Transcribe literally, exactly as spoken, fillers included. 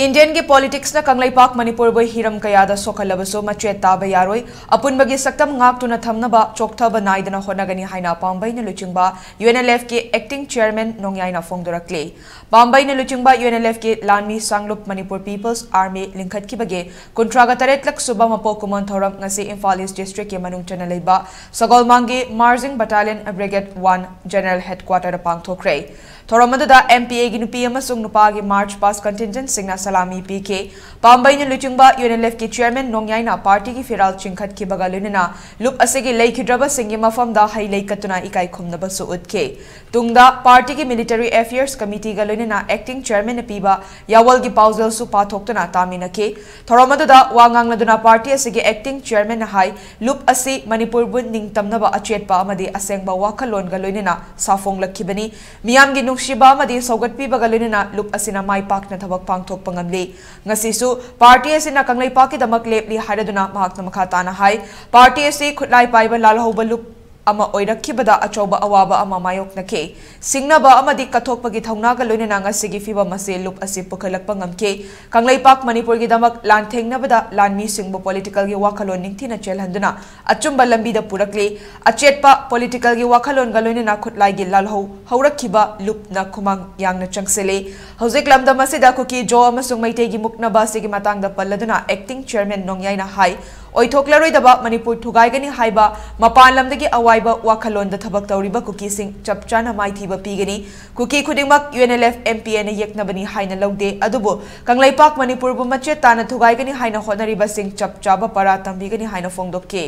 ꯏꯟꯗꯤꯌꯟꯒꯤ ꯄꯣꯂꯤꯇꯤꯛꯁꯅ ꯀꯪꯂꯩꯄꯥꯛ ꯃꯅꯤꯄꯨꯔꯕꯨ ꯍꯤꯔꯝ ꯀꯌꯥꯗ ꯁꯣꯛꯍꯜꯂꯕꯁꯨ ꯃꯆꯦꯠ ꯇꯥꯕ ꯌꯥꯔꯣꯏ꯫ ꯑꯄꯨꯟꯕꯒꯤ ꯁꯛꯇꯝ ꯉꯥꯛꯇꯨꯅ ꯊꯝꯅꯕ ꯆꯣꯛꯊꯕ ꯅꯥꯏꯗꯅ ꯍꯣꯠꯅꯒꯅꯤ ꯍꯥꯏꯅ ꯄꯥꯝꯕꯩꯅ ꯂꯨꯆꯤꯡꯕ UNLFꯀꯤ acting chairman ꯅꯣꯡꯌꯥꯏꯅ ꯐꯣꯡꯗꯣꯔꯛꯂꯤ꯫ ꯄꯥꯝꯕꯩꯅ ꯂꯨꯆꯤꯡꯕ UNLFꯀꯤ ꯂꯥꯟꯃꯤ ꯁꯥꯡꯂꯨꯞ Manipur People's Army ꯂꯤꯡꯈꯠꯈꯤꯕꯒꯤ ꯀꯨꯟꯊ꯭ꯔꯥꯒ ꯇꯔꯦꯠꯂꯛ ꯁꯨꯕ ꯃꯄꯣꯛ ꯀꯨꯝꯑꯣꯟ ꯊꯧꯔꯝ ꯉꯁꯤ ꯏꯝꯐꯥꯜ East Districtꯀꯤ ꯃꯅꯨꯡ ꯆꯟꯅ ꯂꯩꯕ ꯁꯒꯣꯜꯃꯥꯡꯒꯤ Marching Battalion Brigade one General Headquarterꯗ ꯄꯥꯡꯊꯣꯛꯈ꯭ꯔꯦ꯫ ꯊꯧꯔꯝ ꯑꯗꯨꯗ MPAꯒꯤ ꯅꯨꯄꯤ ꯑꯃꯁꯨꯡ ꯅꯨꯄꯥꯒꯤ March Past Contingentꯁꯤꯡꯅ ꯁꯂꯥꯃꯤ ꯄꯤꯈꯤ꯫ ꯄꯥꯝꯕꯩꯅ ꯂꯨꯆꯤꯡꯕ UNLFꯀꯤ chairman ꯅꯣꯡꯌꯥꯏꯅ partyꯒꯤ ꯐꯤꯔꯥꯜ ꯆꯤꯡꯈꯠꯈꯤꯕꯒ ꯂꯣꯏꯅꯅ ꯂꯨꯞ ꯑꯁꯤꯒꯤ ꯂꯩꯈꯤꯗ꯭ꯔꯕꯁꯤꯡꯒꯤ ꯃꯐꯝꯗ ꯍꯩ ꯂꯩ ꯀꯠꯇꯨꯅ ꯏꯀꯥꯏ ꯈꯨꯝꯅꯕꯁꯨ ꯎꯠꯈꯤ꯫ ꯇꯨꯡꯗ partyꯒꯤ Military Affairs Committeeꯒ ꯂꯣꯏꯅꯅ acting chairmanꯅ ꯄꯤꯕ ꯌꯥꯋꯜꯒꯤ ꯄꯥꯎꯖꯦꯜꯁꯨ ꯄꯥꯊꯣꯛꯇꯨꯅ ꯇꯥꯃꯤꯟꯅꯈꯤ꯫ ꯊꯧꯔꯝ ꯑꯗꯨꯗ ꯋꯥ ꯉꯥꯡꯂꯗꯨꯅ party ꯑꯁꯤꯒꯤ acting chairmanꯅ ꯍꯥꯏ, ꯂꯨꯞ ꯑꯁꯤ ꯃꯅꯤꯄꯨꯔꯕꯨ ꯅꯤꯡꯇꯝꯅꯕ ꯑꯆꯦꯠꯄ ꯑꯃꯗꯤ ꯑꯁꯦꯡꯕ ꯋꯥꯈꯜꯂꯣꯟꯒ ꯂꯣꯏꯅꯅ ꯁꯥꯐꯣꯡꯂꯛꯈꯤꯕꯅꯤ꯫ ꯃꯤꯌꯥꯝꯒꯤ ꯅꯨꯡꯁꯤꯕ ꯑꯃꯗꯤ ꯁꯧꯒꯠꯄꯤꯕꯒ ꯂꯣꯏꯅꯅ ꯂꯨꯞ ꯑꯁꯤꯅ ꯃꯥꯏ ꯄꯥꯛꯅ ꯊꯕꯛ ꯄꯥꯡꯊꯣꯛꯄ ꯉꯝꯂꯤ꯫ ꯉꯁꯤꯁꯨ party ꯑꯁꯤꯅ ꯀꯪꯂꯩꯄꯥꯛꯀꯤꯗꯃꯛ ꯂꯦꯞꯂꯤ ꯍꯥꯏꯔꯗꯨꯅ ꯃꯍꯥꯛꯅ ꯃꯈꯥ ꯇꯥꯅ ꯍꯥꯏ, party ꯑꯁꯤ ꯈꯨꯠꯂꯥꯏ ꯄꯥꯏꯕ ꯂꯥꯜꯍꯧꯕ ꯂꯨꯞ ꯑꯃ ꯑꯣꯏꯔꯛꯈꯤꯕꯗ ꯑꯆꯧꯕ ꯑꯋꯥꯕ ꯑꯃ ꯃꯥꯌꯣꯛꯅꯈꯤ꯫ ꯁꯤꯡꯅꯕ ꯑꯃꯗꯤ ꯀꯠꯊꯣꯛꯄꯒꯤ ꯊꯧꯅꯥꯒ ꯂꯣꯏꯅꯅ ꯉꯁꯤꯒꯤ ꯐꯤꯚꯝ ꯑꯁꯤ ꯂꯨꯞ ꯑꯁꯤ ꯄꯨꯈꯠꯂꯛꯄ ꯉꯝꯈꯤ꯫ ꯀꯪꯂꯩꯄꯥꯛ ꯃꯅꯤꯄꯨꯔꯒꯤꯗꯃꯛ ꯂꯥꯟꯊꯦꯡꯅꯕꯗ ꯂꯥꯟꯃꯤꯁꯤꯡꯕꯨ politicalꯒꯤ ꯋꯥꯈꯜꯂꯣꯟ ꯅꯤꯡꯊꯤꯅ ꯆꯦꯜꯍꯟꯗꯨꯅ ꯑꯆꯨꯝꯕ ꯂꯝꯕꯤꯗ ꯄꯨꯔꯛꯂꯤ꯫ ꯑꯆꯦꯠꯄ politicalꯒꯤ ꯋꯥꯈꯜꯂꯣꯟꯒ ꯂꯣꯏꯅꯅ ꯈꯨꯠꯂꯥꯏꯒꯤ ꯂꯥꯜꯍꯧ ꯍꯧꯔꯛꯈꯤꯕ ꯂꯨꯞꯅ ꯈꯨꯃꯥꯡ ꯌꯥꯡꯅ ꯆꯪꯁꯤꯜꯂꯤ꯫ ꯍꯧꯖꯤꯛ ꯂꯝꯗꯝ ꯑꯁꯤꯗ ꯀꯨꯀꯤ, ꯖꯣ ꯑꯃꯁꯨꯡ ꯃꯩꯇꯩꯒꯤ ꯃꯨꯛꯅꯕ ꯑꯁꯤꯒꯤ ꯃꯇꯥꯡꯗ ꯄꯜꯂꯗꯨꯅ acting chairman ꯅꯣꯡꯌꯥꯏꯅ ꯍꯥꯏ, ꯑꯣꯏꯊꯣꯛꯂꯔꯣꯏꯗꯕ ꯃꯅꯤꯄꯨꯔ ꯊꯨꯒꯥꯏꯒꯅꯤ ꯍꯥꯏꯕ ꯃꯄꯥꯟ ꯂꯝꯗꯒꯤ ꯑꯋꯥꯏꯕ ꯋꯥꯈꯜꯂꯣꯟꯗ ꯊꯕꯛ ꯇꯧꯔꯤꯕ ꯀꯨꯀꯤꯁꯤꯡ ꯆꯞ ꯆꯥꯅ ꯃꯥꯏꯊꯤꯕ ꯄꯤꯒꯅꯤ꯫ ꯀꯨꯀꯤ ꯈꯨꯗꯤꯡꯃꯛ UNLF MPAꯅ ꯌꯦꯛꯅꯕꯅꯤ ꯍꯥꯏꯅ ꯂꯧꯗꯦ, ꯑꯗꯨꯕꯨ ꯀꯪꯂꯩꯄꯥꯛ ꯃꯅꯤꯄꯨꯔꯕꯨ ꯃꯆꯦꯠ ꯇꯥꯅ ꯊꯨꯒꯥꯏꯒꯅꯤ ꯍꯥꯏꯅ ꯍꯣꯠꯅꯔꯤꯕꯁꯤꯡ ꯆꯞ ꯆꯥꯕ ꯄꯔꯥ ꯇꯝꯕꯤꯒꯅꯤ ꯍꯥꯏꯅ ꯐꯣꯡꯗꯣꯛꯈꯤ꯫